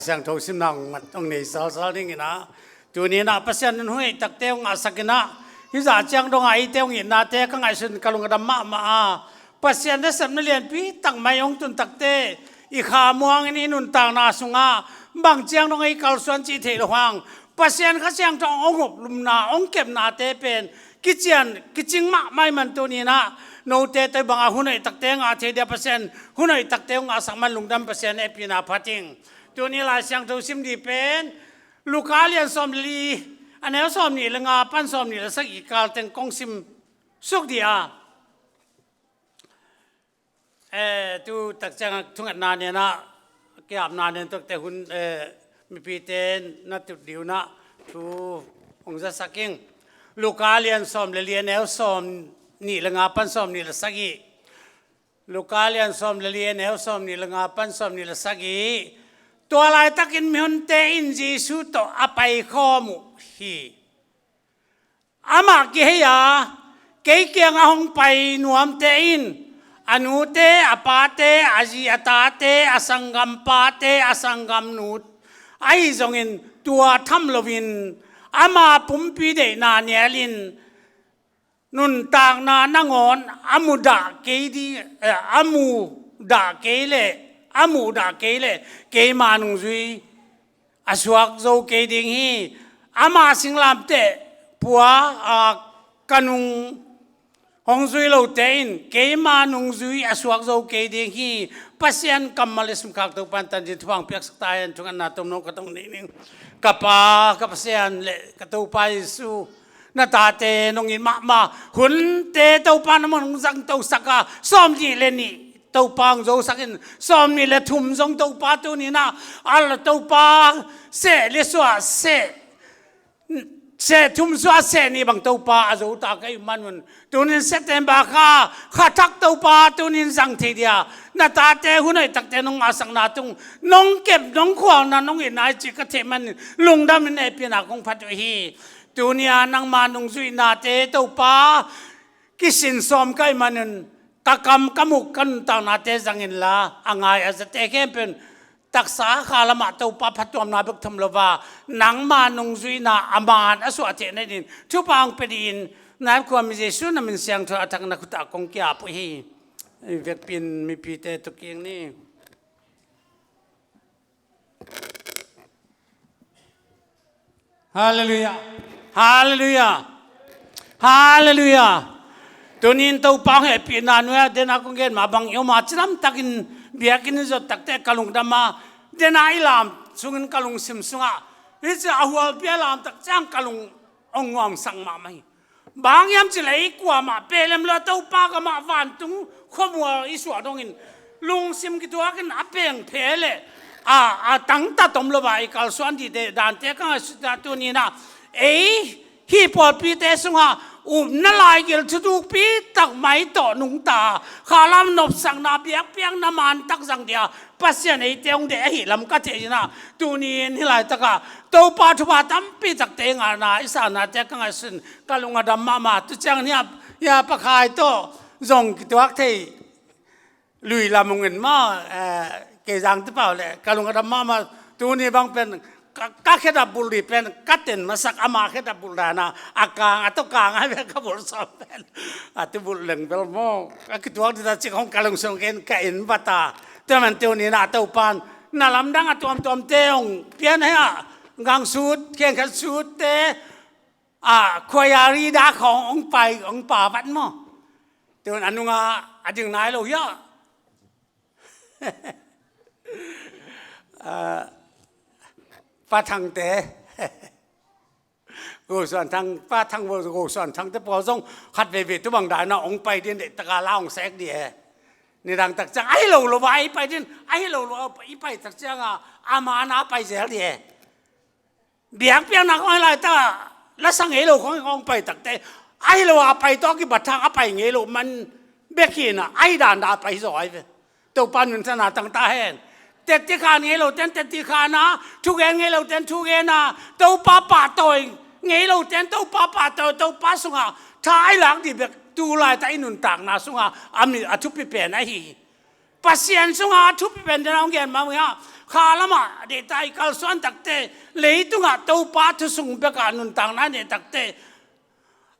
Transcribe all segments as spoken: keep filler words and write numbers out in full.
Siangtho simna hong mat hong nei salsal dingin ah, tuni-in ah Pasian in hun hoih takte hong ngahsak in ah, hih zah ciang dongah eite hong itnate ka ngaihsun ka lung a dam mahmah a, Pasian nasepna lianpi tak mai hong tun takte i kha muangin i nuntakna sungah bang ciang dong ei kalsuan cih theih loh hang, Pasian Kha Siangtho hong huplumna hong kepnate pen kician kicing mahmah ahih man tuni-in ah note tua bangah hun hoih takte ngah thei dia Pasian hun hoih takte hong ngahsak man lungdam Pasian hehpihna phat ing. Tuni Lai Siangtho sim ding pen Luka lian sawm le li, a neu sawm nih le nga pan sawm nih le sagih kal teng kong sim suk ding a. Eh, tu tak ciang thungetna nen ah, kiapna nen tuakte hun, eh, mipite na tut ding un ah thu hong zasak ing. Luka lian sawm le li, a neu sawm nih le nga pan sawm nih le sagih. Luka lian sawm le li, a neu sawm nih le nga pan sawm nih le sagih. Tua laitakin mihonte in Jesu tawh a paikhawm uh hi. Amah kihei a, kei kiangah hong pai nuamte in a nute, a pate, a zi, a tate, a sanggampate, a sanggamnu ahi zongin tua tham loin ama pumpi deihna nialin nuntakna nangawn a mudah kei ding, eh, a mudah kei leh, a mudah kei leh keima nungzui a suak zo kei ding hi. Ama singlamteh pua, a, ka nung hong zui lote in keima nungzui a suak zo kei ding hi. Pasian kammal i simkhak Topa in tanzin thupha hong piaksak ta hen. Thungetna tomno ka tong ning ning. Ka Pa, ka Pasian le ka Topa Jesu, na tate nong it mahmah hunte Topa na mun hong zangtosak a, sawm nih le nih Topa hong zosak in, sawm nih le thum zong Topa tuni-in ah, a la Topa seh li suah seh, seh thum suah seh nih bang Topa a zo ta ka hih man un, tuni-in September kha, kha thak Topa tuni-in zang thei dia na tate hun hoih takte nong ngahsakna tung, nong kep, nong khualna, nong itna hi cih ka theih manin lungdam in hehpihna kong phat uh hi. Tuni-a nangma nungzuihnate Topa kisinsawm ka hih manin ka kam ka muk ka nuntaknate zang inla, a ngai a zate khempeuh in taksa kha lamah Topa phatuamna bek tham lo a, nangma nungzuihna a man a suah theihna dingin thupha hong pia dingin, na khuami Jesu na min siangtho a thak na khut ah kong ki-ap uh hi. Vekpi-in mipite tu kik ni. Halleluiah. Halleluiah. Halleluiah. Tuni-in Topa hong hehpihna nuai-ah, den a kong gen mah bang i om a, cidamtakin biakinn i zot takte ka lungdam a, den a i lam sungin ka lungsim sungah hih ci a hualpi a lam tak ciang ka lung hong nuamsak mahmah hi. Bang hiam cih leh ei kuamah pehlemlo a, Topa gamah vantung khuamual i suah dongin lungsim kituakin a pengphe le a, a tangtat om lo a i kalsuan dih dante ka ngaihsut a, tuni-in ah ei hih pawlpite sungah upna laigil thutukpi tak mai tawh nungta khalam nopsakna biakpiakna mantak zang dia Pasian eite hong deih ahih lam ka theih in ah, tuni-in hih laitakah Topa thupha tampi takte i ngahna i sanate ka ngaihsun, ka lung a dam mahmah. Tu ciangin hih a, hih a Pa Khai tawh zong kituak thei, lui lam hong en maw, eh, kei zang te pau le ka lung a dam mahmah. Tuni bang pen ka, ka khedap bulh dih pen ka ten masak, ama khedap bulh dan a, a kang a tawh kang a bek ka bulh sawm pen a tu bulh leng bel maw, a kituak dih ta cik hong ka lung sung ken ka en vat a. Tua man tuni-in ah Topa in na lamdang a tuamtuamte hong pian hi a, gang sut, khenkhat sutte, a, khuaia ri dak hong, hong pai, hong pa vat maw. Tun a nungah a ding nai lo hi a. Ah, Pa Thangte. Go Suan Thang, Pa Thang, Go Suan Thangte pawl zong khat veivei tu bang dan a hong pai ding, deih taka la hong sek dih e. Nidang tak ciang ahi lo lo a i pai ding, ahi lo lo a i pai tak ciang a, ama na pai zel dih e. Biakpiakna khawng hi laitak a, lasa ngei lo khawng, khawng pai takte, ahi lo a pai tawh a kibat hang a pai ngei lo man bek hi na, ahi dan dan a pai zaw ahi ve. Topa nuntakna tang ta hen. Tetti khan ngei lo ten tetti khan a, thugen ngei lo ten thugen a, Topa pahtawi ngei lo ten Topa pahtawi, Topa sungah tha i lak dih bek tu laitak i nuntakna sungah a mi, a thupi pen ahi hi. Pasian sungah a thupi pen den a hong gen mah mah, kha lamah deihtak i kalsuan takte, leitungah Topa thu sung bekah nuntakna nei takte,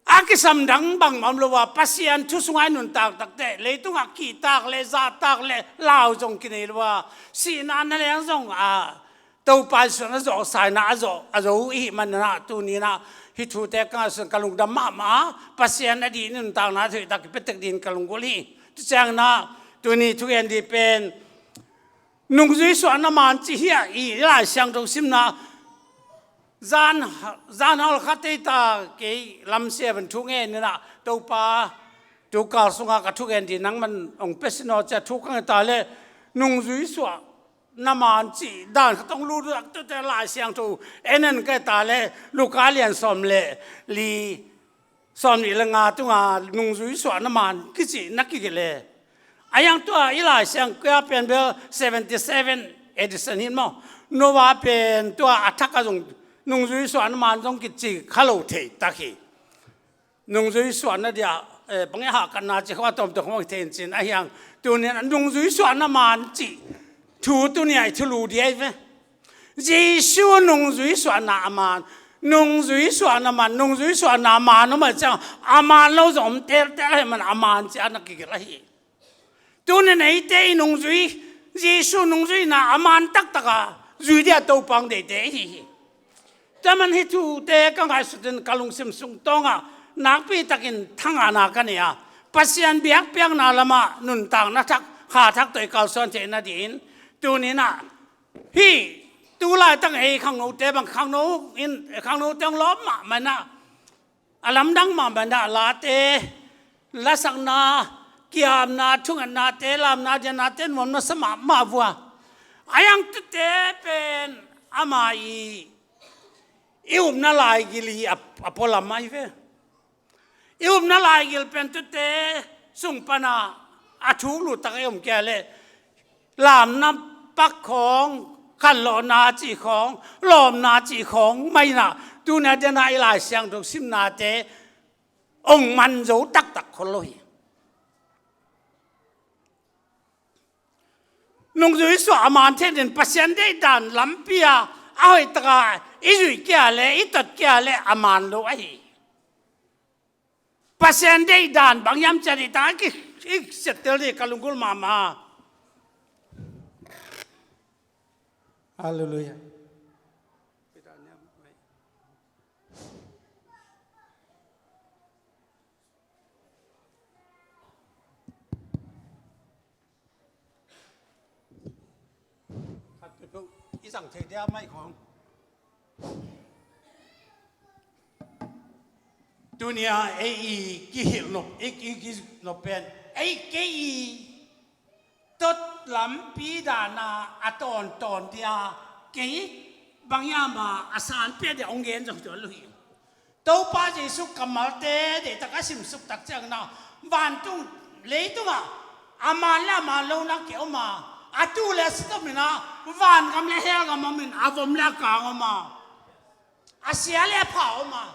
a kisam dang bangmah om lo a, Pasian thu sungah i nuntak takte, leitungah kihtak le zahtak le lau zong kinei lo a, sihna na leng zong a Topa Jesuh na zawhsaina a zo, a zo i hih manin ah, tuni-in ah hih thute ka ngaihsun ka lungdam mahmah a, Pasian a dih nuntakna thutak i pia tek dingin ka lunggulh hi. Tua ciangin ah tuni thugen ding pen nungzui suahna maan cih hi a, i Lai Siangtho simna zan, zan hawlkhat ei ta kei lamsia van thu ngenin ah, Topa, tu kal sungah ka thugen ding nangman hong pia sin aw ci-a thu ka nget ta leh, nungzui suah na maan cih dan khat hong lut uh a, tuate Lai Siangtho en en ka hih ta leh, Luka lian sawm le li, sawm nih le nga tungah nungzui suah na maan kici na kigelh e. A hiang tua i Lai Siangtho pen bel seventy seven edition hi maw. Noah pen tua a thak a zong nungzui suah na maan zong kici kha lo thei tak hi. Nungzui suahna dia, eh, bang e, hahkatna cih khawng a tawmtawm khawng thei in cin a hiang. Tuni-in a nungzui suahna maan cih thu tuni-a i thulu ding ahi ve. Jesu nungzui suahna a maan, nungzui suahna maan, nungzui suahna a maan om a ciang a maan lo zong om teltel ahih man a maan ci-a na kigelh ahi. Tuni-in eite i nungzui, Jesu nungzuina a maan taktak a zui dia Topa hong deihte i hi hi. Tua man hih thute ka ngaihsut in ka lungsim sung tawngah nakpi takin thangahna ka nei a, Pasian biakpiakna lamah nuntakna thak, kha thak tawh i kalsuan theih nadingin tuni-in ah hih tu laitak ei khangnote bang khangno in, khangnote hong lawp mahmah in ah, a lamdang mahmah in ah, late, lasakna, kiamna, thungetnate, lamna, diangnate nuam na sa mahmah vua. A hiang tuate pen ama i, i upna laigil i a, a pualam ahi ve. I upna laigil pen tuate sung pana a thuk luttak i om kei leh, lamna pak khawng, khanlawhna cih khawng, lawpna cih khawng mah in ah, tuni-a diana i Lai Siangtho simnate hong man zo taktak khol lo hi. Nungzui suah a maan theih dingin Pasian deihdan lampi-a a hoihtaka i zuih kei leh, i tot kei leh a maan lo ahi. Pasian deihdan bang hiam cih a deihtak i, i siattel ding ka lunggulh mahmah. Halleluiah. Khat peuhpeuh i zang thei dia mai khawng. Tuni-a ei i kihilh nop, i, i kihilh nop pen ei kei i tot lampi dana a tawntawn dia kei bang hiam a, a sanpia dia hong gen zong tuan lo hi. Topa Jesu kammalte deihtak a simsuk tak ciangin ah, vantung leitungah a maan le a maan lo na ki om a, a tuu le a sit om in ah, vangam le hell gam om in, a vom le a kang om a, a sia le a pha om a,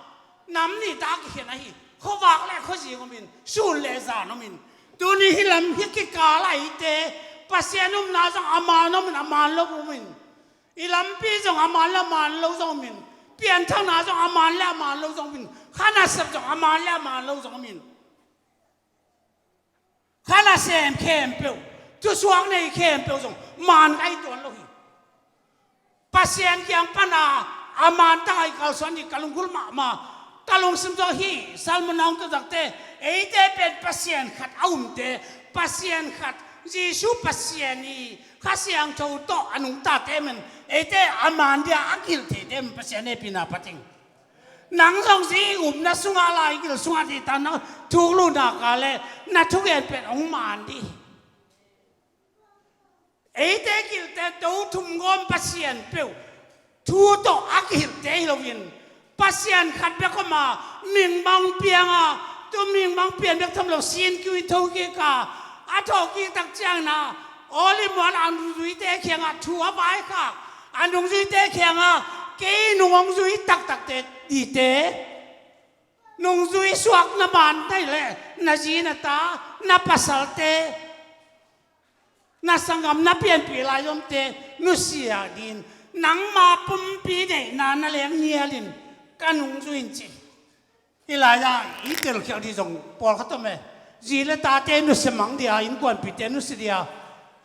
nam nih tak a kikhen ahi, khuavak le khuazing om in, sun le zan om in, tuni hih lam hih kikal ah eite Pasian upna zong a maan om in, a maan lo om in, i lampi zong a maan le a maan lo zong om in, pianthakna zong a maan le a maan lo zong om in, kha nasep zong a maan le a maan lo zong om in, kha nasem khempeuh, thusuak nei khempeuh zong maan ka hi tuan lo hi. Pasian kiang pana a maan tak a i kalsuan ding ka lunggulh mahmah. Ka lungsim tawh hih sermon a hong tun takte, eite pen Pasian khat a umte, Pasian khat, Jesu Pasian i Kha Siangtho tawh a nungtate man, eite a maan dia a gilh theite man Pasian hehpihna pia ding. Nang zong zia i upna sungah, laigil sungah deihtak na thuk lutna ka leh na thugen pen hong maan ding. Eite gilhte to thum gawm Pasian peuh thu tawh a gilhte hi loin, Pasian khat bek om a, mihing bang piang a, tu mihing bang pian bek tham lo sin kiu i thokik a, a thawhkik tak ciangin a, aw limuan a nungzuite kiangah thu a vaikhak, a nungzuite kiangah kei nung hong zui taktakte dite, nungzui suak na maan na hih leh na zi na ta, na pasalte, Na sanggam na pianpih lai omte nusia dingin nangma pumpi deihna na leng nialin ka nungzui in ci. Hih lai-ah i telkhial dih zong pawlkhat om e. Zi le tate nusia mang dia, innkuanpihte nusia dia,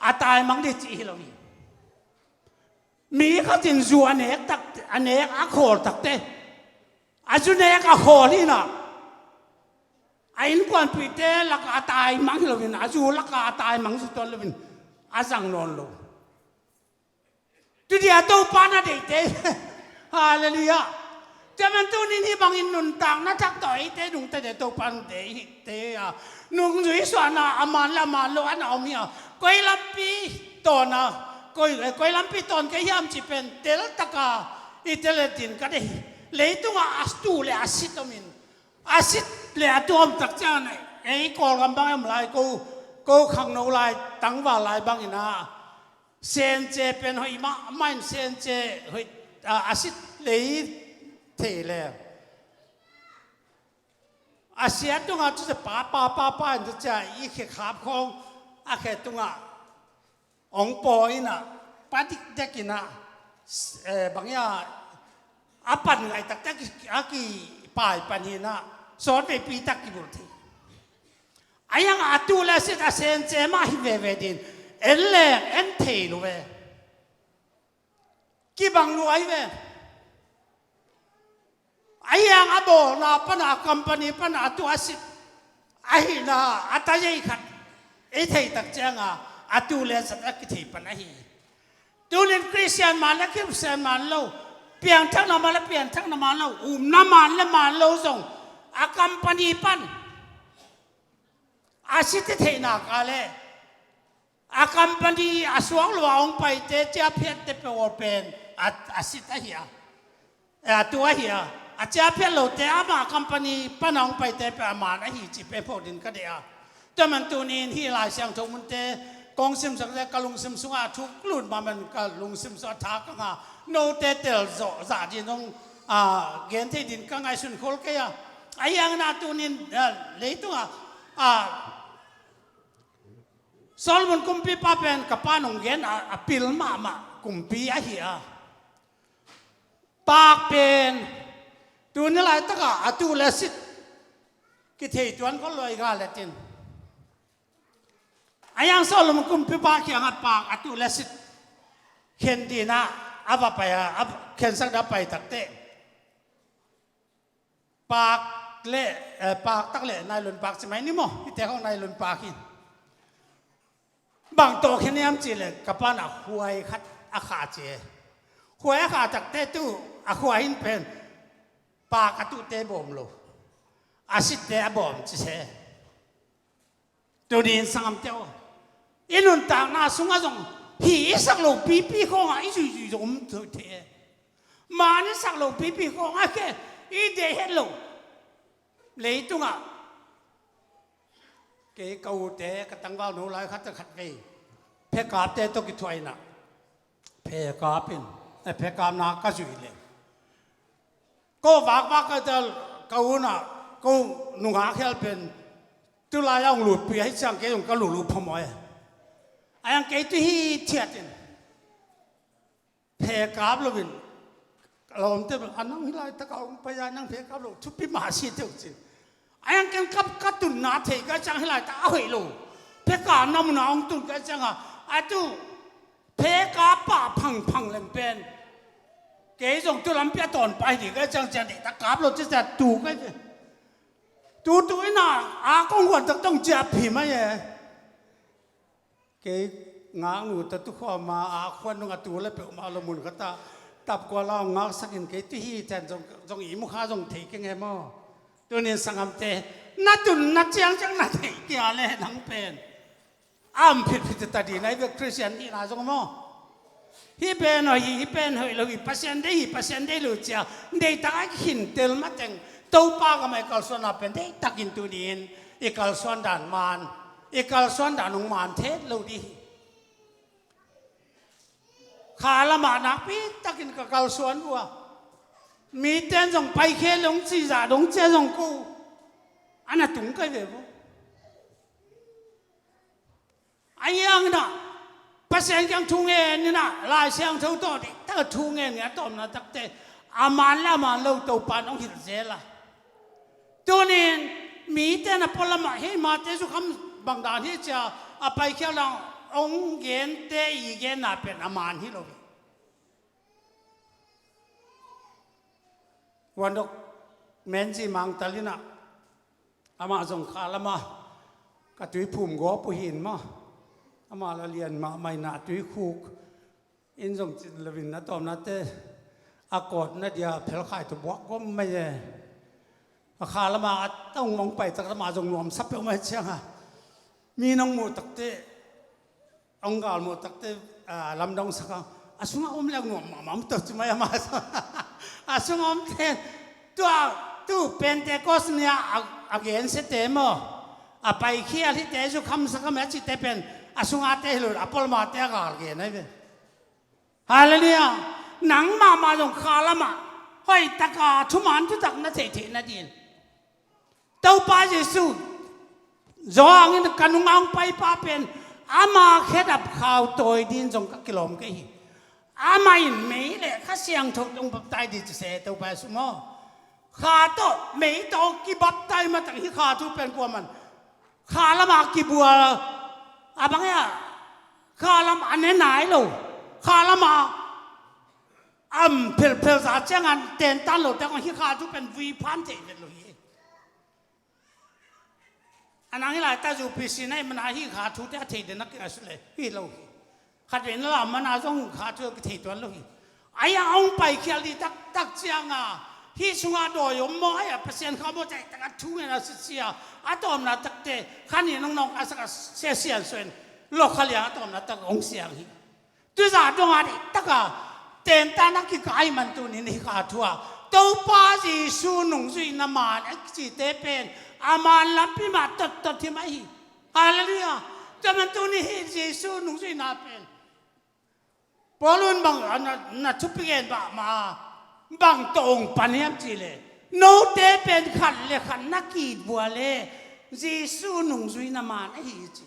a taimang dih cih hi lo hi. Mi khat in zu a nek tak, a nek a khawl takte, a zu nek a khawl hinah, a innkuanpihte lakah a taimang hi loin, a zu lakah a taimang zu tuan loin a zang nawn lo. Tudia Topa na deihte. Halleluiah. Tua man tunin hih bangin nuntakna thak tawh eite nungtate Topa na deih hite a, nungzui suahna a man le a man lo a na om hi a. Koi lampi tawn a, koi, koi lampi tawn kei hiam cih pen teltaka i tel e cin ka deih hi. Leitungah a tu le a sit omin, a sit le a tu om tak ciangin ei Kawlgam bang om lai, ko, ko khangno lai, tangval lai bangin a, senche pen hoih mahmah in senche hoih, a, a sit lei thei le. A sia tungah tu se pa, pa, pa, pa in tu cia i khe khap khong, a khe tungah ong paw inah, pa dikdek inah, eh, bangia a pan ngai taktak a kipai pan hinah, sawt veipi tak kibulh thei. A hiang a tu le a sit a senche mah hi veve din, en leng en thei lo ve. Kibang lua hi ve. A hiang a bawlna pana, a company pana a tu a sit ahihna a ta zei khat ei thei tak cianga a tu le a sit a kithei pan ahi. Tunin Khristian man le Khristian man lo, piangthakna man le piangthakna man lo, umna man le man lo zong a company pan a sit i theihna ka le a company a suak lua hong paite ciaphiatte pe aw pen a, a sit ahi a. A tu ahi a. A ciaphiat lote ama company pana hong paite pe a man ahi ci pe phawk din ka deih a. Tua man tunin hih Lai Siangtho munte kong simsakte ka lungsim sungah a thuk lut mahmah in ka lungsim sungah a thak a nga note tel zawh zah din hong, a, gen thei din ka ngaihsun khol kei a. A hiangin a tunin, a, leitungah, a, Solomon kumpipa pen ka pa nong gen a, a pil mahmah kumpi ahi a. Paak pen tuni laitakah a tu le a sit kithei tuan khol lo i ga letin. A hiang Solomon kumpipa kiangah paak a tu le a sit khen dinah a va pai a, a khensak dah pai takte. Paak le, eh, paak tak le nailon paak ci mai ni maw? Hite khong nailon paak hi. Bang tawh khen hiam cih le ka pan a khuai khat a khah ci e. Khuai a khah takte tu a khuai in pen paak a tuhte bawm lo. A sitte a bawm ci se. Tunin sanggamte aw, i nuntakna sungah zong hi i sak lo pipi khawngah i zuizui zong om thei e. Man i sak lo pipi khawngah khe i deih het lo. Leitungah kei ka ute ka tangval no lai khat khat vei phekapte tawh kithuaina phekap in, eh, phekapna ka zuih le. Ko vakvak ka tel ka unah ko nungak hial pen tulai a hong lutpih ahi ciang kei hong ka lulu phamawh e. A hiang kei tu hi thiat in phe kap loin a lawmte a nang hi laitak a hong pai a nang phe kap lo thupi mah si teuh cin. A hiang ken ka tunna thei ka ciang hi laitak a hoih lo phe kapna munah hong tun ka ciang a a tu phe kap pah phangphang leng pen kei zong tu lampi a tawn pai ding ka ciang ciang dei ta kap lo ci cia tu ka ci. Tu tu ina a kong huan tak tong cia phi mai e. Kei ngaknu ta tu khuama a khuan nung a tu le peuhmah lo mun khat a tapkua la ngaksakin kei tu hi ten zong, zong i mukha zong thei keng e maw? Tunin sanggamte na tunna ciangciang na thei kia le nang pen a om phitphit ta dina i ve Khristian nihna zong maw? Hih pen hoih hi, hih pen hoih lo hi, Pasian deih hi, Pasian deih lo cia deihtak a khin tel mateng Topa gam a i kalsuanna pen deihtakin tunin i kalsuan dan man, i kalsuan dan hong man thet lo dih hi. Kha lamah nakpi takin ka kalsuan uh a miten zong paikhe lungci zah dong cia zong ko a na tung kai ve vo. A hiangin ah Pasian kiang thu ngen in ah, Lai Siangtho tawh diktak a thu ngen in ah, a tawpna takte a man le a man lo Topa in hong hilh zel a. Tunin mite na pualamah hei mate zukham bangdan hi cia a paikhial dang hong gente i genna pen a man hi lo hi. Huan dok menzi mangtal in ah, amah zong kha lama ka tuiphum gawp uh hi in maw. Amah la lian mahmah in ah tuikhuk in zong cin lo in a tawpnate a kawtna dia phelkhai tawh buak gawp mai e. A kha lama a tong mong pai tak lama zong nuamsa peuhmah ciang a mi nong muh takte, hong galmuh takte, a, lamdang sak a, a sungah om leng nuam mahmah om tawh ci mai a, amah a sungah om ten. Tua tu Pentecost ni-a a, a gensiate maw, a paikhial hite zukham sak a meh a cihte pen a sungate hi lo, a pualamate a gal gen ahi ve. Halleluiah. Nang mahmah zong kha lamah hoihtaka thuman thutak na theihtheih nadin Topa Jesu zawh hangin ka nungah hong paipa pen ama khedap khau tawi dingin zong ka kilawm kei hi. Amah in mei le Kha Siangtho hong baptai ding ci se Topa Jesu maw. Kha tawh mei tawh kibaptai matang hi kha thu pen kuaman kha lamah kibual a bang ia, kha lam a ne nai lo, kha lamah am phelphel za ciangin tentan lo teng hi kha thu pen vui phan thei vet lo hi. A nang hi lai ta zu pi si nai mana hi kha thu te a thei den a ki a su le hi lo hi. Khat ve na lam mana zong kha thu ki thei tuan lo hi. Ai a hong paikhial ding taktak cianga hi sunga dawi om maw, ai a Pasian kha maw cai taka thu ngen a sisia a tawmna takte khan hi nong nong a sak a sia sian suen lo kha liang a tawmna tak hong siang hi. Tuza donga dih taka tentan a kika ahi man tunin hi kha thu a Topa Jesu nungzuihna man a kicite pen a man lampi mah tottot hi mah hi. Halleluiah. Tua man tunin hi Jesu nungzuihna pen Paul un bang a na, na thupi gen bah ma bang tawh ong pan hiam ci le note pen khat le khat na kibua le Jesu nungzuihna man ahi ci.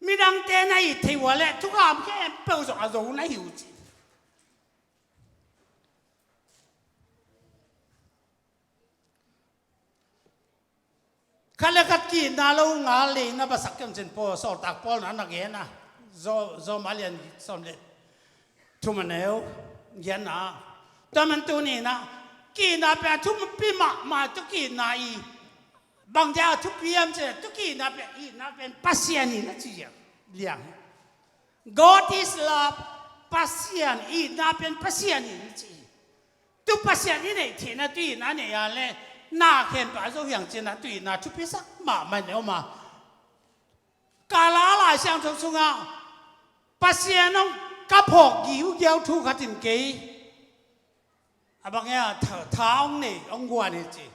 Midangte na it thei ua le thukham khempeuh zong a zo na hi uh ci. Khat le khat ki-itna lo ngal le na basak kiam cin Paul, sawltak Paul na na gen a. Zo, zo ma lian sawm le thum a neu gianna. Tua man tuni na ki-itna pia thupi mahmah tu ki-itna i Bang dia thupi hiam ci le, tu ki-itna pen, itna pen Pasian in a ci liang hi. God is love, Pasian, itna pen Pasian in a ci hi. Tu Pasian i neih theihna tu itna nei a le, na khen pah zo hiang cina tu itna thupi sak mahmah ne om a. Kala Lai Siangtho sungah Pasian hong ka phawk giugiau thu khat in kei a bang ia tha, tha hong nei hong guan hi ci.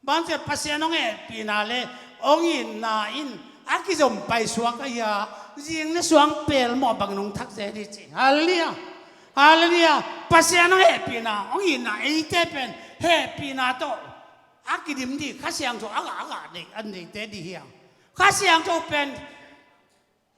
Bang ci Pasian hong hehpihna le hong itna in a kizom paisuak ahi a, zing le suang pelmawh bang nong thak zel hi ci. Halleluiah. Halleluiah. Pasian hong hehpihna hong itna eite pen hehpihna tawh a kidim dih Kha Siangtho a gah a gah nei a neite dih hiang. Kha Siangtho pen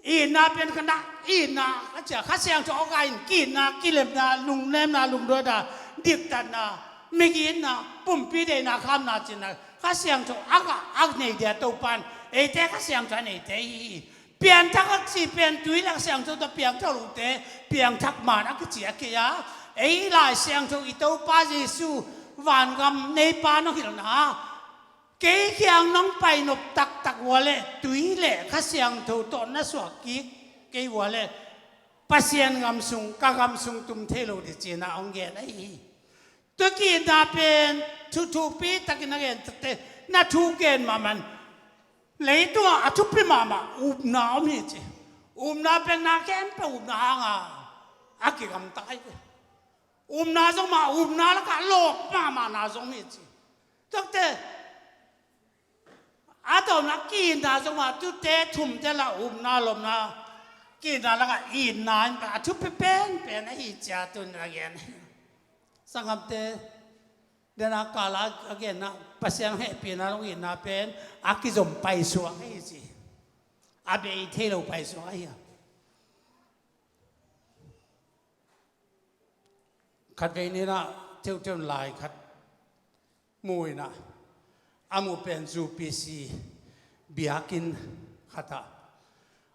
itna pen kha na, itna a cia Kha Siangtho a gah in ki-itna, kilemna, lungnemna, lungduaina, diktatna, migitna, pumpi deihna, khamna cinna Kha Siangtho a gah a nei dia Topan eite Kha Siangtho a neite hi hi. Pianthak a ci pen tui le Kha Siangtho tawh piangthak lote piangthak man a kici a kei a, ei Lai Siangtho i Topa Jesu vangam neipa nong hilhna kei kiang nong pai nop taktak ua le tui le Kha Siangtho tawh na suak kik kei ua le Pasian gam sung, ka gam sung tum thei lo dih cina hong gen ahi hi. Tua ki-itna pen thu thupi takin a gen takte na thu gen mahmah in leitung a thupi mahmah upna om hi ci. Upna pen na khempeuh upna hanga a kigamta ahi ve. Upna zong mah upna lakah lawp mahmahna zong hi ci. Tuakte a tawpna ki-itna zong mah tute thumte la upna lawpna ki-itna lakah itna in a thupi penpen ahi cia tun a gen ahi. Sanggamte, dena kala a genna Pasian hehpihna lo itna pen a kizom paisuak ahi ci. A bei thei lo paisuak ahi a. Khatvei ni-in ah theutheu lai khat mu-in ah, a muh pen U P C biakinn khat ah,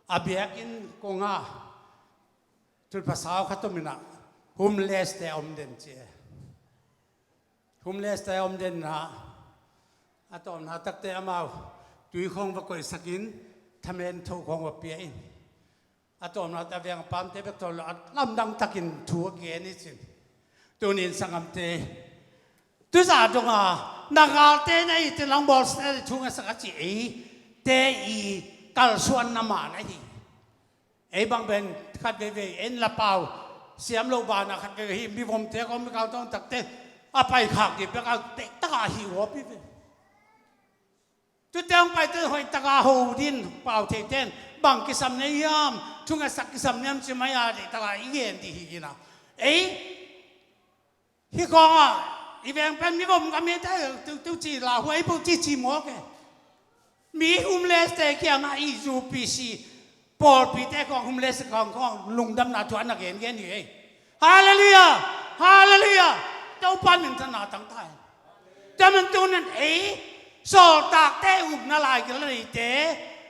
a biakinn kong ah thupha sau khat om in ah, homeless-te a om den ci e. Homeless-te a om den in ah, a tawpna takte amau tui khawng va koihsak in, thamen tho khawng va pia in, a tawpna tak a veng a pamte bek tawh lo a lamdang takin thu a gen hi cin. Tuni-in sanggamte, tu zah dong a, na galte na it in lang bawlsiate thu ngetsak a ci, eite i kalsuanna mah na hi. Ei bang pen khat veivei, ei in la pau siam loh banah khat veivei hi, mivomte kong, mikal tawng takte a paikhak dih bek a deihtak a hih huap hi ve. Tute hong paite hoihtak a ho dih in, pau theite in bang kisam na hiam, thu ngetsak kisam na hiam ci mai a deihtak a i gen dih hi in ah. Ei hih khawng ah i veng pen mivom gam hi ta, tu, tu ci lauhuai pu ci ci mawk e. Mi homeless-te kiangah i U P C pawlpite khawng, homeless khawng khawng lungdamna thu a na gengen hi ei. Halleluiah! Halleluiah! Topa minthanna tang ta hi. Tua manin tuni-in ei sawltakte upna lai gil a neite,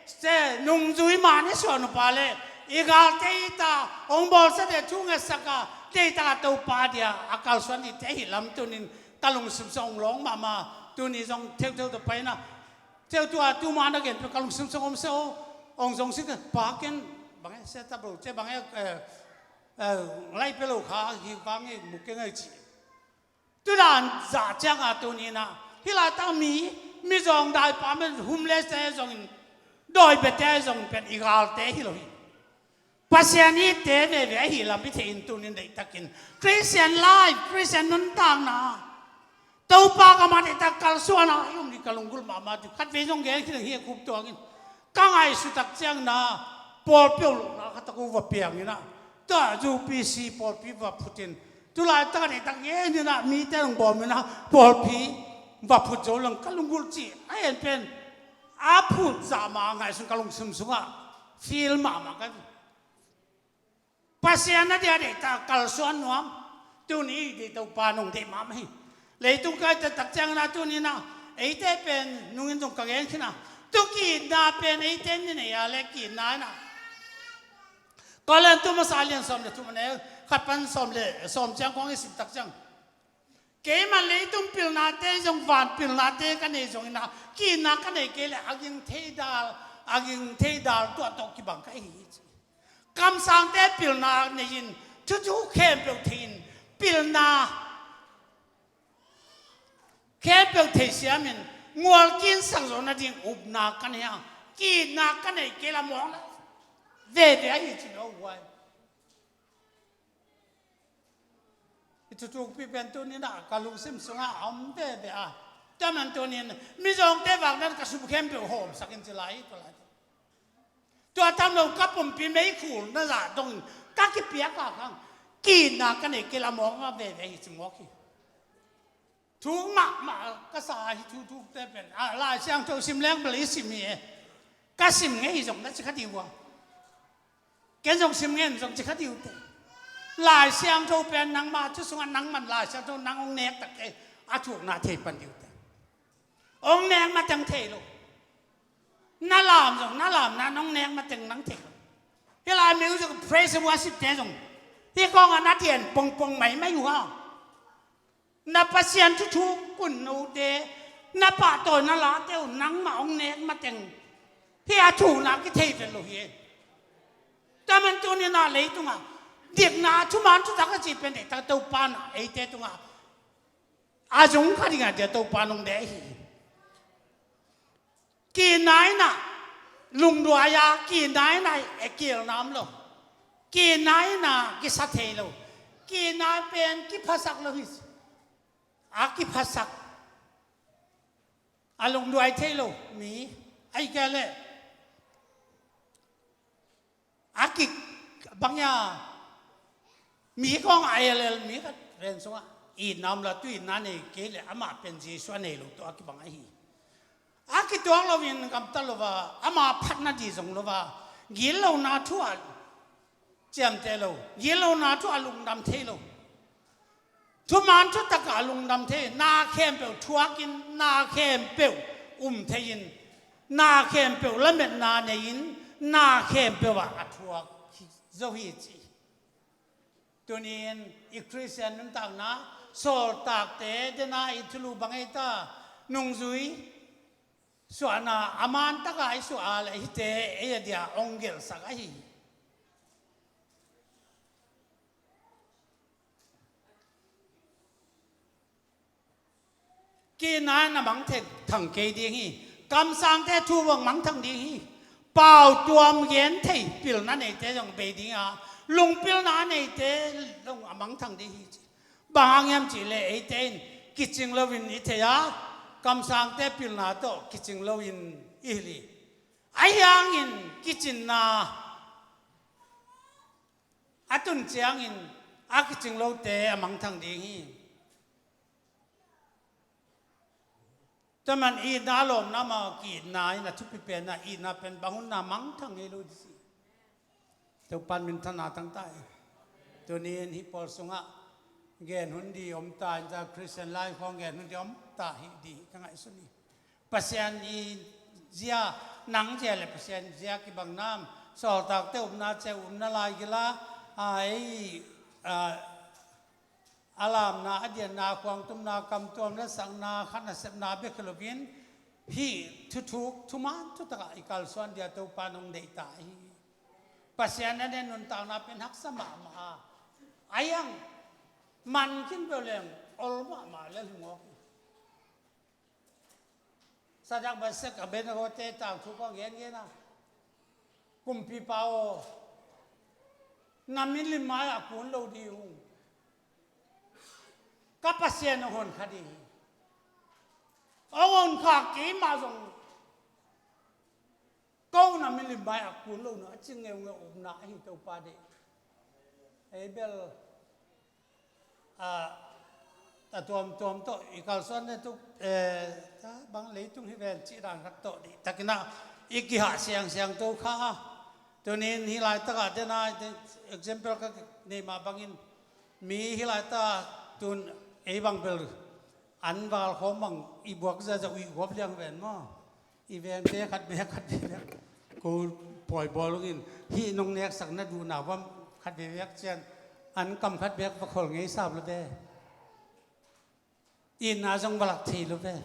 se nungzui mah ni suan uh pa le, i galte it a hong bawlsiate thu ngetsak a, deihtak a Topa dia a kalsuan dihte ahih lam tuni-in ka lungsim sung hong lawng mahmah. Tuni zong theutheu tawh pai in ah, theutheu a tu ma na gen pen ka lungsim sung hong om se aw, hong zong sik, pa ken bang e, se ta bro, ce bang e, eh, eh, lai pe lo kha hi vang e, mu keng e ci. Tu dan zah ciang a tuni-in ah, hih laitak mi, mizawngdai pa pen homeless-te zongin, dawi biate zongin pen i galte hi lo hi. Pasian itte veve ahih lam i thei in tuni-in deihtakin Christian life, Christian nuntakna, Topa gam ah deihtak kalsuan a i om ding ka lunggulh mahmah. Tu khatvei zong gen khin hi a, khup tuangin ka ngaihsut tak ciangin ah, pawlpi hong lukna khat a ko va piang in ah, tua U P C pawlpi va phut in, tu laitak a deihtak gen in ah, mite hong bawm in ah, pawlpi va phut zo leng ka lunggulh ci a, en pen a phut zah mah ngaihsun ka lungsim sungah feel mahmah ka hi. Pasian a dia deihtak kalsuan nuam. Tuni i deih Topa nong deih mahmah hi. Leitung kaite tak ciangin ah tuni-in ah, eite pen nungin zong ka gen khin a, tu ki-itna pen eite in i nei a le ki-itna in ah, Korin thu masa a lian sawm le thum a neu khat pan sawm le sawm ciang khawng i sim tak ciang, keimah leitung pilnate zong van pilnate ka nei zongin ah, ki-itna ka nei kei leh a ging thei dal, a ging thei dal tua tawh kibang ka hi hi ci. Kamsangte pilna nei-in, thuthu khempeuh thei-in, pilna khempeuh thei siamin, ngual kinsak zawh nading upna ka nei a, ki-itna ka nei kei leh mawkna veve ahi ci lo huai. I thuthukpi pen tuni-in ah ka lungsim sungah a om veve a. Tua man tuni-in mizawngte vakna ka sum khempeuh hawmsak in ci lai hi tua lai. Tua tam lo ka pumpi meikhul na zah dongin ka kipiak a khang, ki-itna ka nei kei leh a mawkna veve hi ci mawk hi. Thuk mahmah ka sa hi, thuthukte pen. A, Lai Siangtho sim leng bel i sim hi e. Ka sim ngei hi zong na ci kha dih uh a. Ken zong sim ngei zong ci kha dih uh te. Lai Siangtho pen nangmah thu sungah nangman Lai Siangtho nang hong nek tak kei, a thukna thei pan dih uh te. Hong nek mateng thei lo. Na lam zong, na lamna nong nek mateng nang thei lo. Hih lai music, praise and worship te zong hih kawngah na dian pongpong maimai uh a. Na Pasian thu thuk uh note, na pahtawi na late uh nangmah hong nek mateng hih a thukna kithei vet lo hi. Tua man tuni-in ah leitungah dikna thuman thutak a cih pen deihtak Topa in ah eite tungah a zung kha dingah dia Topa nong deih hi. Ki-itna in ah lungduai a, ki-itna in ah e kilna om lo. Ki-itna in ah kisa thei lo. Ki-itna pen kiphasak lo hi. A kiphasak, a lungduai thei lo mi, ahih kei leh a kik bang ia, mi kawng a elel mi khat ren sungah itna om lo, tu itna nei kei leh amah pen Jesu a nei lo tawh a kibang ahi. A kituak loin gamta lo a, ama phatna dih zong lo a, gitlohna thu ah ciamteh lo, gitlohna thu ah lungdam thei lo. Thuman thutakah lungdam thei, na khempeuh thuakin, na khempeuh um thei-in, na khempeuh lametna nei-in, na khempeuh ah a thuak hi zo hi ci. Tunin i Khristian nuntakna, sawltakte dena i thulu bang ei ta, nungzui suahna a man taka i suah a le hite ei a dia ong gelhsak ahi hi. Ki-itna in a mangthang kei ding hi. Kamsangte thu bang mangthang ding hi. Pautuam gen thei pilna neite zong bei ding a, lungpilna neite zong a mangthang ding hi. Bang hang hiam cihleh eite in kicing loin i thei a, kamsangte pilna tawh kicing loin i hilh hi. Ahi hangin kicinna a tun ciangin a kicing lote a mangthang ding hi. Tua man itna a lawmna mah ki-itna in a thupi penna, itna pen bang hun na mangthang ngei lo ding hi. Topan minthanna tangta hi. Tunin hih pawl sungah gen hun ding om ta, in ta Christian life khawng gen hun ding om ta hi ding ka ngaihsun hi. Pasian i zia, nang zia le Pasian zia kibang nam, sawltakte upna ciang upna lai gila, a, ei, a, a lamna, a dianna, khuangtumna, kamtuam lasakna, khat nasepna bek hi loin, hih thuthuk, thuman thutakah i kalsuan dia Topa nong deih ta hi. Pasian a den nuntakna pen haksa mahmah a, a iang man khin beuh leng ol mahmah lel hi ngawk hi. Sadrak, Mesak, Abednego te tangthu kong gen gen a, kumpipa aw, na milim mai-ah kun lo ding ung. Ka Pasian hong honkha ding hi. Hong honkha kei mah zong ko na milim mai-ah kun lo na a ci ngeungeu upna ahi Topa deih. Ei bel, a, a tuamtuam tawh i kalsuan le tuk, eh, ta bang leitung hi ven cih dan khat tawh dih takin ah i kihah siangsiang to kha. Tunin hih laitakah dena example ka neih mah bangin mi hih laitakah tun ei bang bel an val khawm bang i buak zahzah uh i guap liang ven maw? I vengte khat bek khat bek ko pawi bawl ungin hih nong neksak na duhna vam khat bek bek cian an kam khat bek va khol ngei sap lo ve. Itna zong va lak thei lo ve.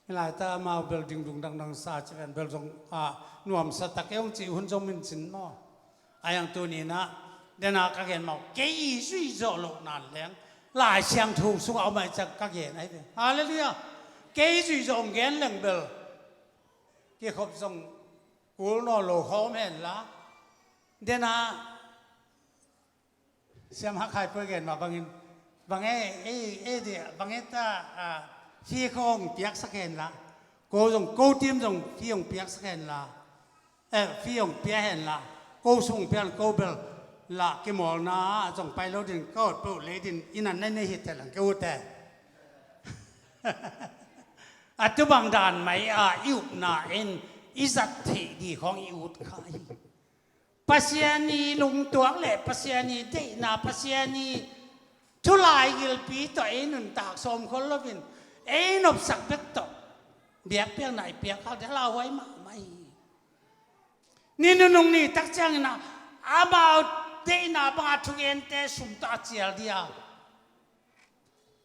Hih laita amau bel dingdung dangdang sa ci ven bel zong, ah, nuamsa tak ei ung cih hun zong min cin maw? A iang tuninah dena ka gen mah uh kei i zuih zawh loh nan leng Lai Siangtho sungah om ai ciang ka gen ahi ve. Halleluiah. Kei i zuih zawh hong gen leng bel kikhop zong kul nawn lo khawm henla. Dena Siam Hak Khai Puai gen mah bangin bang e, e, e dia bang e ta, a, fee khawng piaksak henla. Ko zong ko team zong fee hong piaksak henla. Eh, fee hong pia henla, ko sung pian ko bel lah kimawlna ah zong pai lo din ka awt peuh lei din i nan nai nei hi tel ang ke ute. A tu bang dan mai a i upna in i zat theih di khawng i ut kha hi. Pasian i lungtuak le Pasian i deihna, Pasian i thulai gilpi tawh ei nuntak sawm khol loin ei nopsak bek tawh biakpiakna i piak khak ding a lauhuai mahmah hi. Ni nunung ni tak ciangin ah amau deihna banga thugente sum tawh a cial dia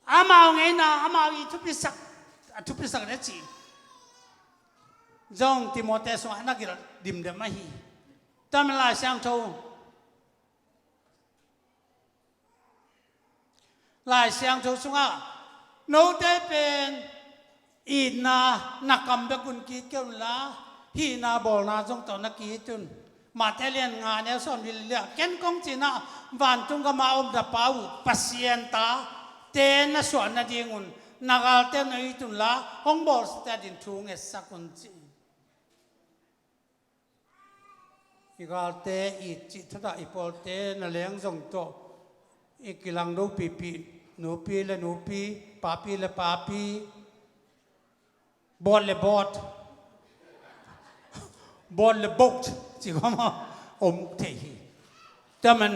amau ngeina amau i thupisak, a thupisak le cih zong Timote sungah na gil dimdem ahi. Tamin Lai Siangtho Lai Siangtho sungah note pen itna na kam bek un ki-it kei unla, hihna bawlna zong tawh na ki-it un. Mate lian nga neu sawm li liah ken kong cinah vantung gama om na Pa uh Pasian ta te na suah nadingun na galte na it unla hong bawlsiate adin thu ngetsak un ci. I galte i cih thadah i pawlte na leng zong tawh i kilang dopipih nupi le nupi, papi le papi, bawt le bawt, bawt le bawt ci khawm a om thei hi. Taman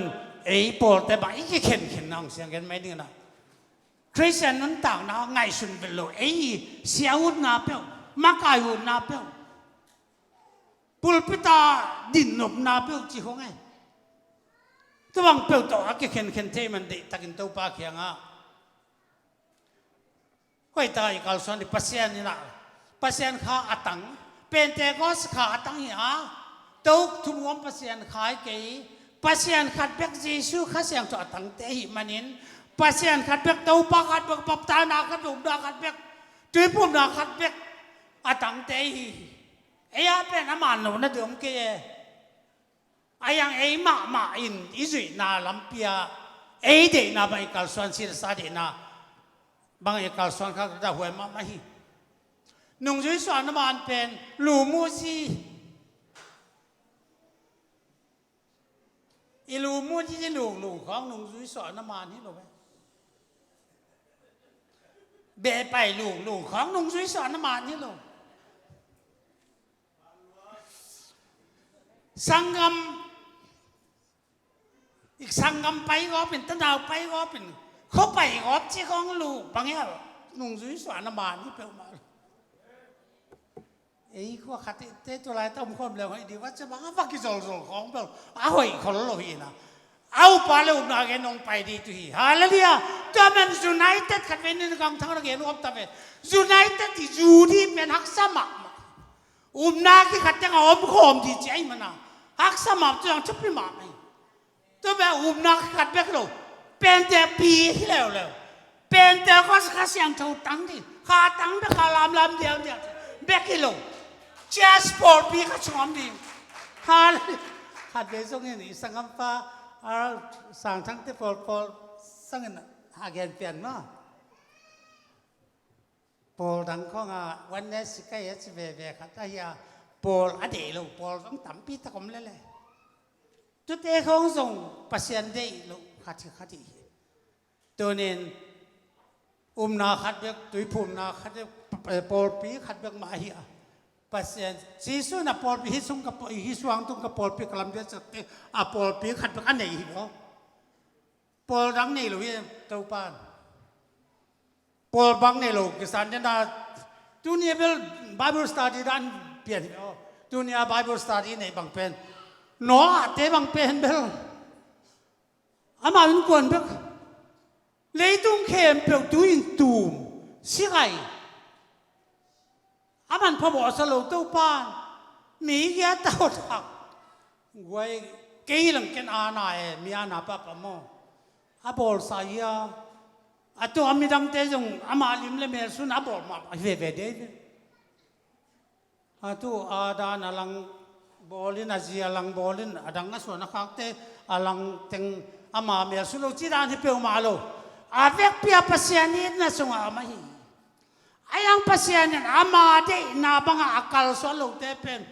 Ei pawlte bang i kikhenkhenna hong siang gen mai ding a, Khristian nuntakna ngaihsun vet lo, ei siautna peuh, makai utna peuh, pulpit a dinnopna peuh ci khong e. Tua bang peuh tawh a kikhenkhen thei man deihtakin Topa kiangah hoihtak i kalsuan ding. Pasian in ah, Pasian kha a tang, Pentecost kha a tang hi a, to thumuam Pasian kha hi kei. Pasian khat bek, Jesu Kha Siangtho a tangte ahih manin, Pasian khat bek, Topa khat bek, baptisena khat bek, upna khat bek, tuiphumna khat bek a tangte hi. Ei a pen a man lo na ding om kei e. A iang ei mahmah in i zuihna lampi ah ei deihna bang i kalsuan, silsa deihna bang i kalsuan kha dah huai mahmah hi. Nungzui suahna man pen lumuzi. I lumuzi i lunglung khawng nungzui suahna man hi lo ve. Behpai lunglung khawng nungzui suahna man hi lo. Sanggam, ik sanggam pai gawpin, tanau pai gawpin, khua pai gawp ci khawng lu bang hial nungzui suahna man hi peuhmah. Ei khua khat te tu lai ta om khawm leng hoih ding va ci bang a va kizolzol khawng peuh a hoih khol lo hi na. A upa le upna gen hong pai ding tu hi. Halleluiah. Tua man united khat ve nin gangthang na gen uh om ta ve. United i zu ding pen haksa mahmah. Upna kikhat teng a om khawm ding ci ahih mana haksa mah, tua zong thupi mahmah hi. Tua bek upna khat bek lo. Pentepi hi leuleu. Pentecost Kha Siangtho tang ding. Kha tang bek, kha lamlam diaudiau bek hi lo. Church pawlpi khat sung om ding. Halleluiah. Khat vei zongin i sanggampa, a, Sangthangte pawlpawl sangin a gen pian maw. Pawl dang khawngah oneness hi kei a ci veve khat ahi a, pawl a deih lo pawl zong tampi tak om lele. Tute khawng zong Pasian deih lo khat hi khat hi. Tunin upna khat bek, tuiphumna khat bek, pa-, pawlpi khat bek mah ahi a, Pasian Jesu in a pawlpi hih sung ka paw-, hih suang tung ka pawlpi ka lamdang ciangte a pawlpi khat bek a nei hi lo. Pawl dang nei lo hi Topa in. Pawl bang nei lo kisan dena, tuni a bel Bible study dan pian hi lo. Tuni a Bible study nei bang pen Noah te bang pen bel ama innkuan bek. Leitung khempeuh tu in tum, sikai. A man phamawh sa lo Topa in mi kia tawh tak. Guai, kei lang ken ana e, mi ana papa maw. A bawlsa hi a, a tua midangte zong ama lim le mel sun a bawl mah a veve dei ve. A tu a dan a lang bawlin, a zi a lang bawlin, a dang a suan a khakte a lang teng ama mel sun lo ci dan hi peuhmah lo. A vekpi a Pasian itna sungah a mah hi. A iang Pasian in ama deihna bangah a kalsuan lote pen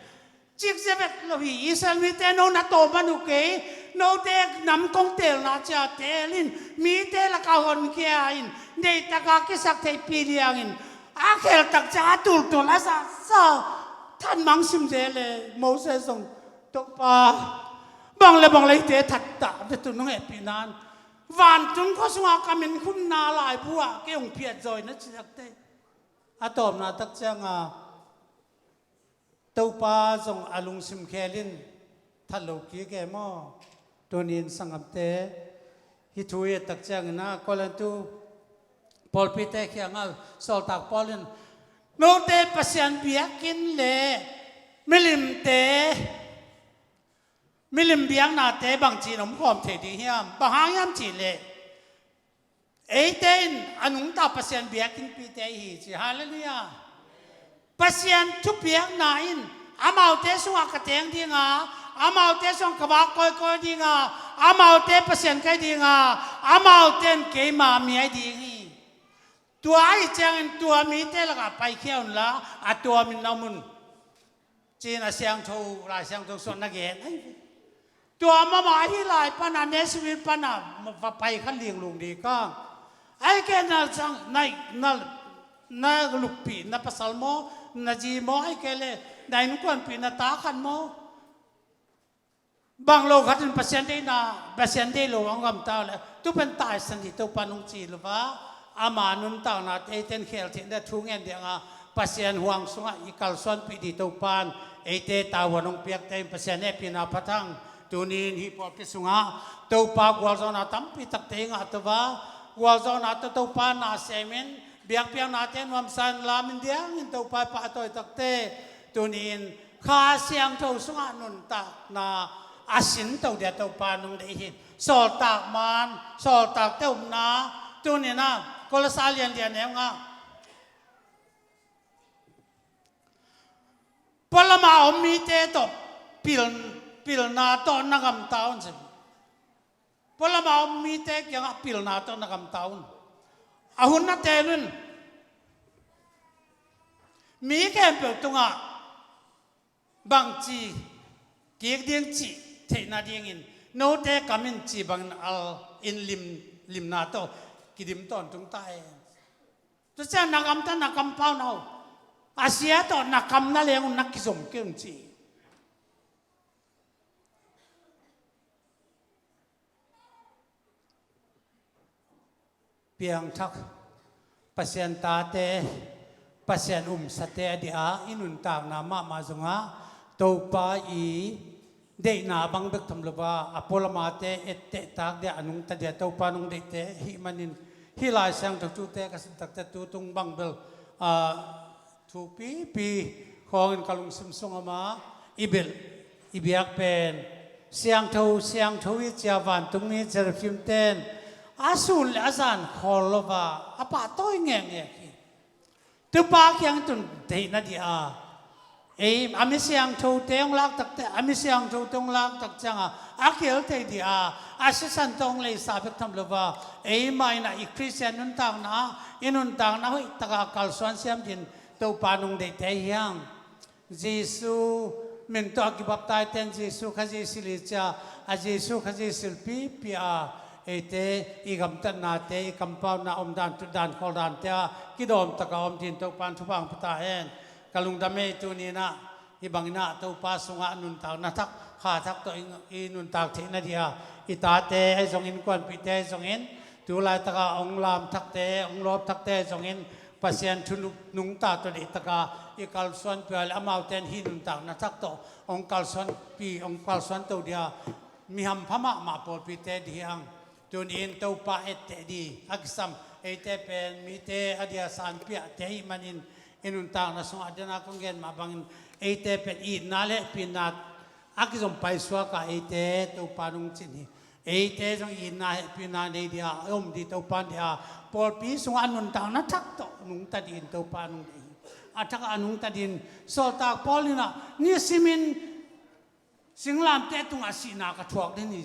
cikzia vet lo hi. Israel mite, no na tawm man uh kei, note nam kong teelna cia teel in, mite lakah honkhia in, neihtaka kisaktheihpih liangin a kheltak ciang a tultul a zahsa than mangsim ze le Moses zong, Topa, bang le bang le hite thattah vet un, nong hehpihna in vantung khua sungah ka min khumna laibu ah kei hong phiatzaw in a ci takte. A tawpna tak cianga Topa zong a lungsim khelin that lo kik e maw? Tunin sanggamte, hih thu i et tak ciangin a Korintu pawlpite kiangah sawltak Paul in, note Pasian biakinn le milimte, milim biaknate bangci in om khawm thei ding hiam? Bang hang hiam cihleh eite in a nungta Pasian biakinnpite ihi ci. Halleluiah. Pasian thupiakna in amaute sungah ka teng dinga, amaute sungah ka vak kawikawi dinga, amaute Pasian kai dinga, amaute in keima mi ai ding hi. Tua ahi ciangin tua mite lakah paikhia unla a tuamin na om un. Cin a siangtho, Lai Siangtho suan na gen ahi ve. Tua mama ahi lai pana, Nashville pana va pai kha linglung ding ka. Ahi ke na sang, na, na, na luppi na pasal maw, na zi maw, ahi ke le na innkuanpi na ta khat maw? Bang lo khat in Pasian deihna, Pasian deih lo hong gamta uh leh, tu pen taisan hi Topa nong ci lo va, ama nuntaknate eite in khel theih ding a thu ngen ding a, Pasian huang sungah i kalsuanpih ding Topa in eite tavuan hong piakte in Pasian hehpihna pha hang. Tuni in hih pawlpi sungah Topa gualzawhna tampi takte i ngah to va, gualzawhna tawh Topa na sem in, biakpiaknate nuamsa in lam in diang in Topa i pahtawi takte, tuni in Kha Siangtho sungah nuntakna a sinto ding a Topa nong deih hi. Sawltak man, sawltakte upna, tuni in ah Kolose lian li a neu nga ah, pualam a om mite tawh pil, pilna tawh na gamta un, ci. Pualam a om mite kiangah pilna tawh na gamta un. A hun na ten un. Mi khempeuh tungah bangci kik ding cih theihna dingin note kam in ci bangin al in lim, limna tawh kidim tawntung ta hen. Tua ciang na gamta, na kampau na ho, a sia tawh na kam na leng un na kizom kei un, ci. Piangthak, Pasian tate, Pasian umsate a ding a, i nuntakna mahmah zongah Topa i deihna bang bek tham lo a, a pualam a te etteh tak ding a, a nungta ding a Topa nong deihte ahih manin, hih Lai Siangtho thute ka sin takte tu tung bang bel, ah, thupipi khawngin ka lungsim sungah mah i belh, i biak pen, siangtho, siangtho hi ci a, vantungmi seraphim ten a sun le a zan khawl lo a, a pahtawi ngekngek hi. Topa kiang tun theihna ding a, ei, a mi siangthote hong lak takte, a mi siangthote hong lak tak ciangah a kihel thei ding a, a sisan tawh hong leisa bek tham lo a, eimah in ah i Khristian nuntakna, i nuntakna hoih takah kalsuan siam dingin Topa nong deihte hi hang. Jesu min tawh a kibaptaizte in Jesu Khazih silh hi ci a, a Jesu Khazih silh pipi a, eite i gamtatnate, i kampauna, omdan, tutdan, khawldante ah kidawm takah om dingin Topa in thupha hong pia ta hen. Ka lungdam ei. Tuni in ah hih bangin ah Topa sungah nuntakna thak, kha thak tawh i, i nuntak theihna ding a, i tate ahi zongin, kuanpihte ahi zongin, tu laitakah hong lam thakte, hong lawp thakte ahi zongin, Pasian thu nung, nungta tawh deih takah i kalsuanpih a leh, amaute in hih nuntakna thak tawh hong kalsuanpih, hong kalsuanto ding a, mi hampha mahmah pawlpite ding hi hang. Tuni in Topa etteh ding a kisam eite pen mite a dia sanpiahte ahih manin, i nuntakna sungah a dena kong gen mah bangin, eite pen itna le hehpihna a kizom paisuak a, eite Topa nong cin hi. Eite zong itna hehpihna nei ding a, a om ding Topa in deih a, pawlpi sungah a nuntakna thak tawh nungta dingin Topa nong deih hi. A thakah a nungta dingin, sawltak Paul in ah, nisimin singlamteh tungah sihna ka thuak ding hi,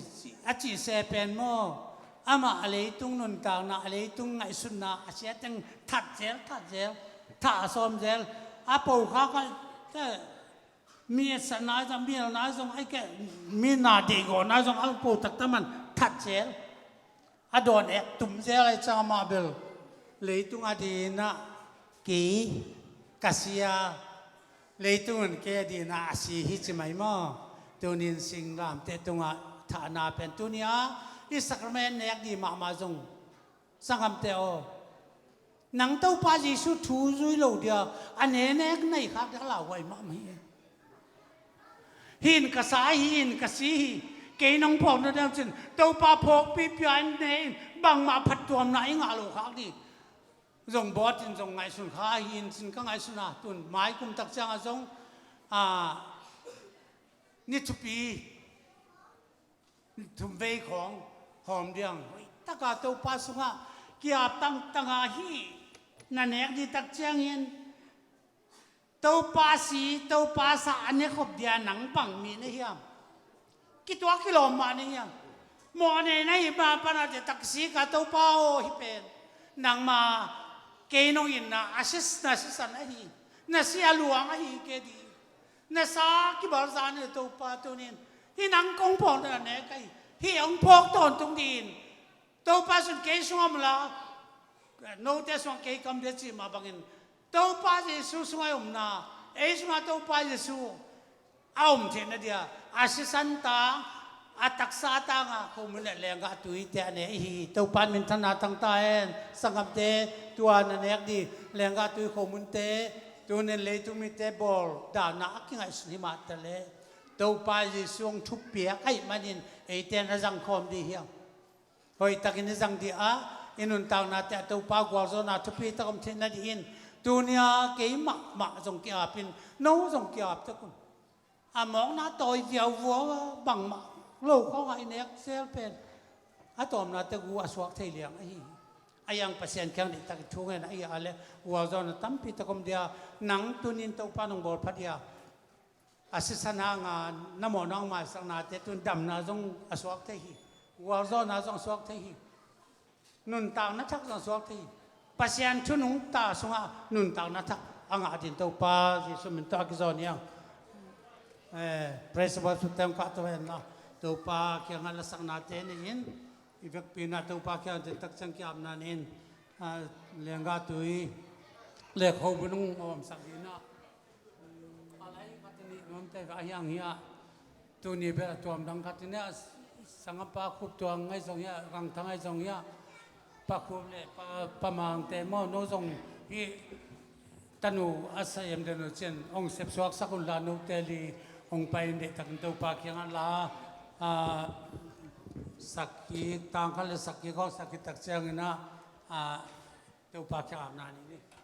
a cih se pen maw, amah a leitung nuntakna, a leitung ngaihsutna, a sia teng that zel, that zel, thah a sawm zel, a po kha kha, mi etsatna zong, mi elna zong, ai keh, mi na deihgawhna zong a po taktak man that zel. A dawn ek tum zel ahih ciang amah bel leitung a ding in ah kei ka si a, leitung in kei a ding in ah a si hi ci mai maw. Tuni in singlamteh tungah thahna pen tuni a i sacrament nek ding mahmah zong sanggamte aw, nang Topa Jesu thu zui lo ding a, a nenek nei khak ding a lauhuai mahmah hi. Hih in ka sa hi, hih in ka si hi, kei nong phawkna ding cin, Topa phawkpih pia in ne in, bangmah phattuamna i ngah lo khak ding. Zong bawt in zong ngaihsun kha hi in cin ka ngaihsun a, tun mai kum tak ciangah zong, a, ni thupi thum vei khawng hawm ding. Hoih taka Topa sungah ki-ap tangtang a, hih na nek ding tak ciangin Topa si, Topa sa a ne khop ding a nang bang mi na hiam? Kituak kilawm mah na hiam? Mawhnei na hih ma pan a te taksik a, Topa aw, hih pen nangma kei nong itna a si, na sisan ahi, na si a luang ahi kei ding. Na sa kibalzan hi, Topa, tuni in hih nang kong phawkna nek ahi, hih hong phawk tawntung dingin Topa Jesu in kei sungah om la, note sungah kei ka om ding a cih mah bangin, Topa Jesu sungah i omna, ei sungah Topa Jesu a om theihna ding a, a sisan tang, A taksa tanga khomun le lenggah tuite a ne ihi hi. Topa minthanna tangta hen. Sanggamte, tua na nek dih lenggah tui khomunte, tunin leitung mite bawl dahna a kingaihsun hi mah taleh Topa Jesu hong thupiak ahih manin eite na zangkhawm dih hiam? Hoihtakin i zang dih a, i nuntaknate ah Topa gualzawhna thupi tak om theih nadih in, tunia kei mahmah zong ki-apin, no zong ki-ap tak un. A mawkna tawi viauvuau a, bangmah lo khawngah i nek sel pen a tawpnate gu a suak thei liang ahi hi. A iang Pasian kiang deihtak i thu ngen a, i a le gualzawhna tampi tak om dia, nang tunin Topa nong bawl phat ia, a sisan hanga na mawhna hong maisaknate tun damna zong a suak thei hi. Gualzawhna zong a suak thei hi. Nuntakna thak zong a suak thei hi. Pasian thu nungta sungah nuntakna thak a ngah ding Topa Jesu min tawh a kizawn hiang. Eh, praise and worship team kah to hen la. Topa kiangah lasaknate nei in, i vekpi-in ah Topa kiang deihtak ciang ki-apna nei in, ah, lenggah tui le khomun hong awmsak ding in ah, a lai khat i nih nuamte ka hiang hi ah. Tuni bel a tuam dang khat i nih ah, sangapa Khup Tuang ahi zong hi ah, Rangthang ahi zong hi ah, Pa Khup le Pa, Pa Mangte maw, no zong hih tanu a sa em den uh cian hong sepsuaksak un la, note li hong pai in deihtakin Topa kiangah la, ah, sak kik, tang khat le sak kik, hong sak kik tak ciangin ah, ah, Topa kiang apna nei ni.